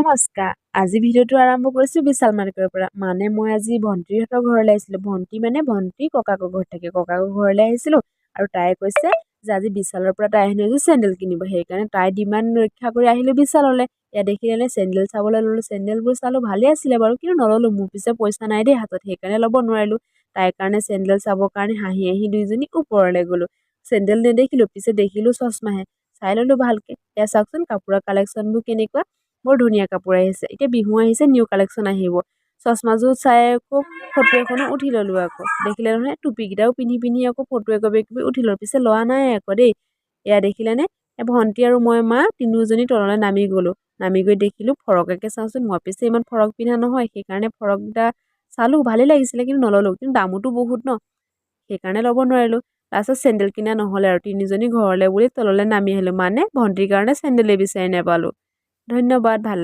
নমস্কাৰ, আজি ভিডিঅ'টো আৰম্ভ কৰিছোঁ বিশাল মাৰ্কেটৰ পৰা। মানে মই আজি ভণ্টিহঁতৰ ঘৰলৈ আহিছিলোঁ। ভণ্টি মানে ভণ্টি ককাকৰ ঘৰত থাকে। ককাকৰ ঘৰলৈ আহিছিলোঁ আৰু তাই কৈছে যে আজি বিশালৰ পৰা তাই হেনো এযোৰ চেণ্ডেল কিনিব। সেইকাৰণে তাই ডিমাণ্ড ৰক্ষা কৰি আহিলোঁ বিশাললৈ। ইয়াত দেখিলেনে, চেণ্ডেল চাবলৈ ল'লোঁ। চেণ্ডেলবোৰ চালোঁ, ভালেই আছিলে বাৰু, কিন্তু নল'লোঁ। মোৰ পিছে পইচা নাই দেই হাতত, সেইকাৰণে ল'ব নোৱাৰিলোঁ। তাইৰ কাৰণে চেণ্ডেল চাবৰ কাৰণে হাঁহি হাঁহি দুইজনী ওপৰলৈ গ'লোঁ। চেণ্ডেল নেদেখিলোঁ, পিছে দেখিলোঁ চশমাহে। চাই ল'লোঁ ভালকৈ। এয়া চাওকচোন, কাপোৰৰ কালেকশ্যনবোৰ কেনেকুৱা। বৰ ধুনীয়া কাপোৰ আহিছে। এতিয়া বিহু আহিছে, নিউ কালেকশ্যন আহিব। চশমাযোৰ চাই আকৌ ফটো এখনো উঠি ল'লোঁ আকৌ। দেখিলে নহয়, টুপিকেইটাও পিন্ধি পিন্ধি আকৌ ফটো একপি একপি উঠি ল'লোঁ। পিছে লোৱা নাই আকৌ দেই। এয়া দেখিলেনে, ভণ্টি আৰু মই, মা তিনিওজনী তললৈ নামি গ'লোঁ। নামি গৈ দেখিলোঁ ফৰককে চাওঁচোন। মই পিছে ইমান ফৰক পিন্ধা নহয়, সেইকাৰণে ফৰককেইটা চালোঁ, ভালেই লাগিছিলে, কিন্তু নল'লোঁ। কিন্তু দামোতো বহুত ন, সেইকাৰণে ল'ব নোৱাৰিলোঁ। লাষ্টত চেণ্ডেল কিনা নহ'লে আৰু তিনিজনী ঘৰলৈ বুলি তললৈ নামি আহিলোঁ। মানে ভণ্টিৰ কাৰণে চেণ্ডেলেই বিচাৰি নাপালোঁ। ধন্যবাদ, ভাল।